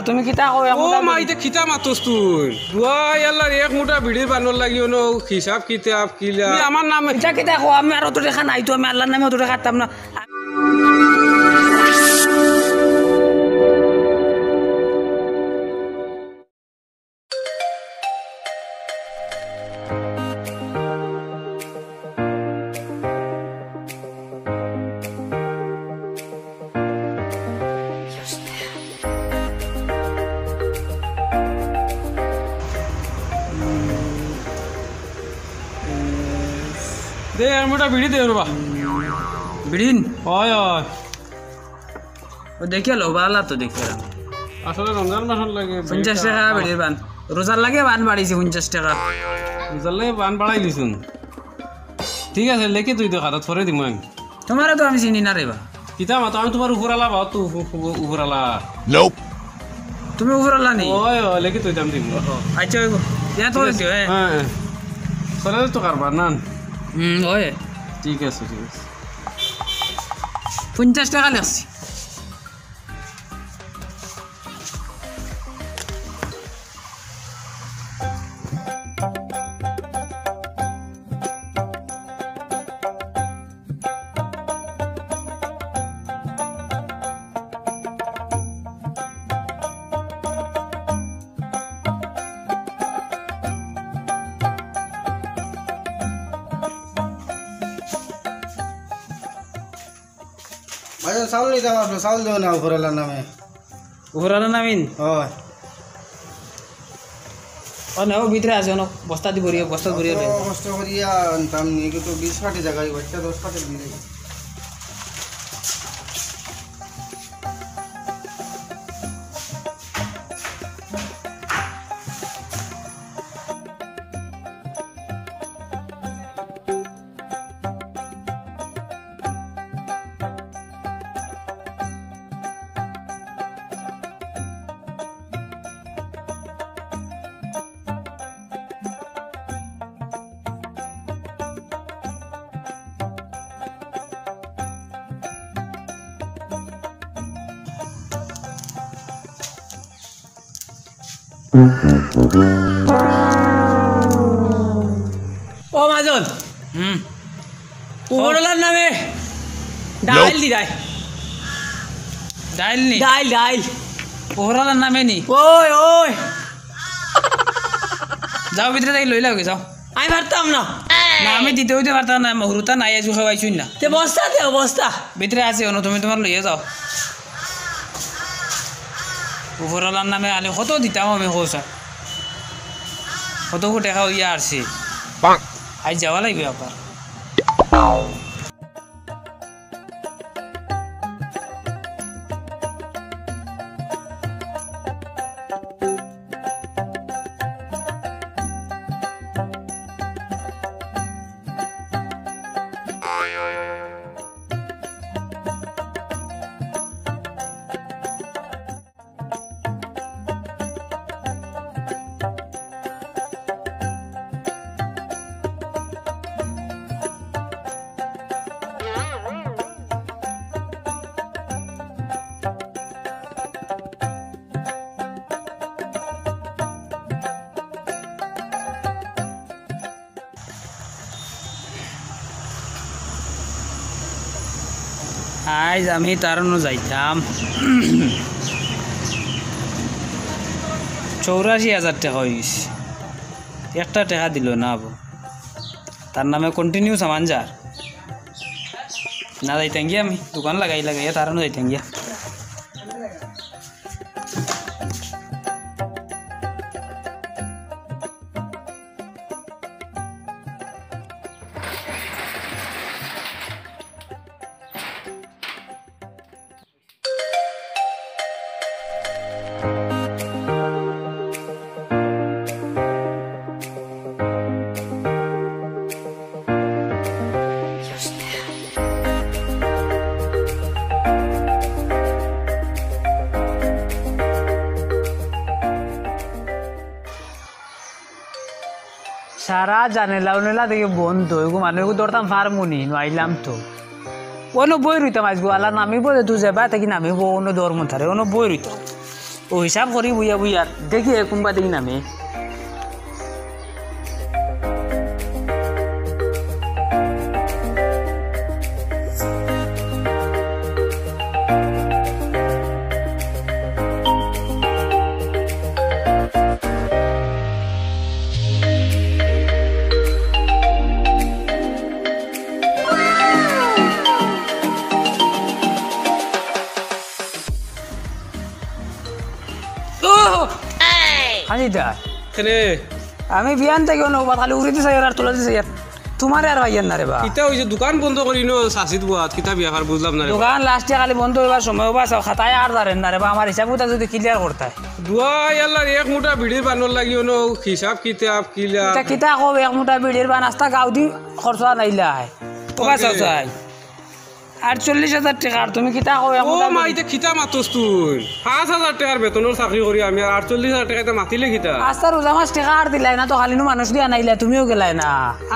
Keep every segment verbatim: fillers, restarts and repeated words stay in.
তুমি কিতা কও? ও মা, ইতা কিতা মাতস তুই? দুয়াই আল্লাহর, এক মুঠা বিড়ির বানর লাগি অনো হিসাব কিতাব কিলা? তুমি আমার নামে ইতা কিতা কও? আমি আর অত টেকা নাই তো, আমি আল্লাহর নামে অত টেকা খাতাম না। দে, আর মোটা বিড়ি দে রে বা। বিড়িন? অয়, অয়। ও দেখিয়া লও, বালা তো দেখিয়া। আসলে রমজান মাসর লাগি পঞ্চাশ টেকা বিড়ির বান। রোজার লাগি বান বাড়াইছি পঞ্চাশ টেকা। রোজার লাগি বান বাড়াই দিছুন। ঠিক আছে, লেখি তুই তো খাতাত, পরে দিমু আমি। তোমারে তো আমি চিনি না রে বা। কিতা মাতো, আমি তোমার উপরালা বা, তো উপ-, উপ-, উপরালা। তুমি উপরালা নি? অয়, অয়, লেখি তুই দাম দিমু। আচ্ছা, অইবো। ইয়া তো অইছে, হ্যাঁ। হ্যাঁ, হ্যাঁ। চলে তো কারবার না। হুম, অয়। ঠিক আছে, ঠিক আছে। পঞ্চাশ টেকা লেখছি। ভাইজান, চাউল নিতাম, আপনে চাউল দেও না, উপরালার নামে। উপরালার নামে নি? অয়। ও না, ও ভিতরে আছে, ও না, বস্তা দি ভরিয়া, বস্তা ভরিয়া লই। কষ্ট করিয়া আনতাম নি, কিন্তু বিশ পাটি জাগা, বাচ্চা দশ পাটি দিলে। ও মাজন, হুম। উপরালার নামে ডাইল দি ডাইল। ডাইল নি? ডাইল, ডাইল। উপরালার নামে নি? ওই, ওই। যাও ভিতরে যাই লই লাগি যাও। আমি পারতাম না। না, আমি দিতে অইতে পারতাম না, হুরুতা নাই, আইজু খাওয়াইছুন না। তে বস্তা দেও, বস্তা। ভিতরে আছে, অনো তুমি তোমার লইয়া যাও। উপরালার নামে আলে কত দিতাম আমি, কও ছাইন। কত টেকা অইয়া আরছে। আইজ যাওয়া লাগবে আবার। আইজ আমি তার অনো যাইতাম। চৌরাশি হাজার টেকা অইছে, একটা টেকা দিল না আবু। তার নামে continue সামান যার। না যাইতাম গিয়া আমি, দোকান লাগাই লাগাইয়া তার অনো যাইতাম গিয়া। সারা জানেলা উনেলা দেখি বন্ধ, এগু মানে এগু ধরতাম পারমু নি, নাইলাম তো। অনো বই রইতাম আইজগু, আলা নামিব দে, তুই যাবা, তাকি নামিব, অনো ধরমু তারে, অনো বই রইতাম। ও হিসাব করি বইয়া বইয়া, দেখি এ কুনবা দিন নামে। ও! খালি দা। কেনে? আমি বিয়ান থাকি অনো, খালি উড়িতে চাইয়ার আর তলাতে চাইয়ার। তুমারে আর পাইয়ার না রে বা। কিতা অইছে? দোকান বন্ধ করি নু চাচিত বওয়াত, কিতা ব্যাপার বুঝলাম না রে বা। দোকান last-এ খালি বন্ধ অইবার সময়, ও বা, খাতায় আর ধরের না রে বা, আমার হিসাব কিতাব যদি clear করতায়। দুয়াই আল্লার এক মুঠা বিড়ির বানর লাগি অনো হিসাব কিতাব clear। ইতা কিতা কও, এক মুঠা বিড়ির বান আস্তা গাউদি খরচ আনাইলায়। ও বা, ওকে। চাও চাই। আটচল্লিশ হাজার টেকা, আর তুমি কিতা কও, এক ও মুঠা মা, বিড়ি? ইতা কিতা মাতস তুই? পাঁচ হাজার টেকার বেতনর চাকরি করি আমি, আর আটচল্লিশ হাজার টেকা ইতা মাতিলে কিতা? আস্তা রোজা মাস টেকা আর দিলায় না তো, খালি নু মানুষ দিয়া আনাইলায়, তুমিও গেলায় না।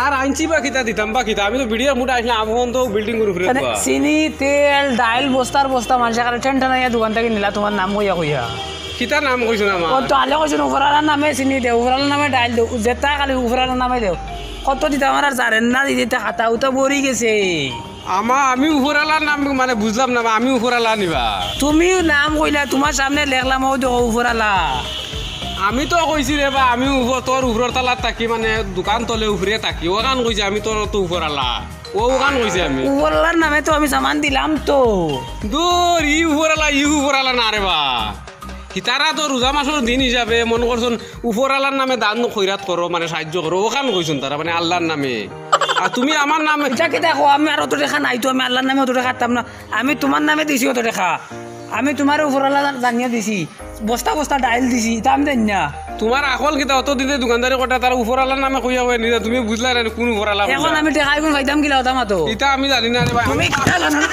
আর আনছি বা কিতা, দিতাম বা কিতা? আমি তো বিড়ি এক মুঠা আনছিলাম, আমি অখন তো building করে ফিরে মানে, দেওয়া। চিনি, তেল, ডাইল, বস্তার বস্তা, মানষে খালি ঠেন ঠেনাইয়া দোকান থাকি নিলা, তুমার নাম কইয়া কইয়া। কিতা নাম কইছো না মা? ও তো আলে কইছো না, উপরআলার নামে চিনি দেও, উপরআলার নামে ডাইল দেও, যেতা খালি উপরআলার নামে দেও। কত দিতাম আর জারের না, দিতে খাতা উতা ভরি গেছে। আমা, আমি উপরআলার নাম মানে বুঝলাম না, আমি উপরআলা নি বা। তুমিও নাম কইলা, তুমার সামনে লেখলাম, অউ দেখো উপরআলা। আমি তো কইছি রে বা, আমি উপর, তোর উপরর তালাত থাকি, মানে দোকান তলে উপরে থাকি, অখান কইছি আমি, তোর তো উপরআলা, অউ অখান কইছি আমি। উপরআলার নামে তো আমি সামান দিলাম তো। দূর, ই উপরআলা, ই উপরআলা না রে বা। হিতারা তো রোজা মাসর দিন হিসাবে মনো করছইন উপরআলার নামে দান খয়রাত করো, মানে সাহায্য করো, অখান কইছইন তারা, মানে আল্লার নামে। আর তুমি আমার নামে ইতা কিতা কও, আমি আর অত টেকা নাই তো, আমি আল্লার নামে অত টেকা দিতাম না। আমি তুমার নামে দিছি অত টেকা, আমি তুমারে উপরআলা জানিয়া দিছি, বস্তা বস্তা ডাইল দিছি, ইতা আমি জানি না। তুমার আকল কিতা, অত দিনে দোকানদারি করতায়, তারা উপরআলার নামে কইয়া কইয়া নিতা, তুমি বুঝলায় না কুন উপরআলা অখন কইলা। আমি টেকা ইগুন পাইতাম কিলা, অতা মাতো। ইতা আমি জানি না রে বা। তুমি কিতা জানো না?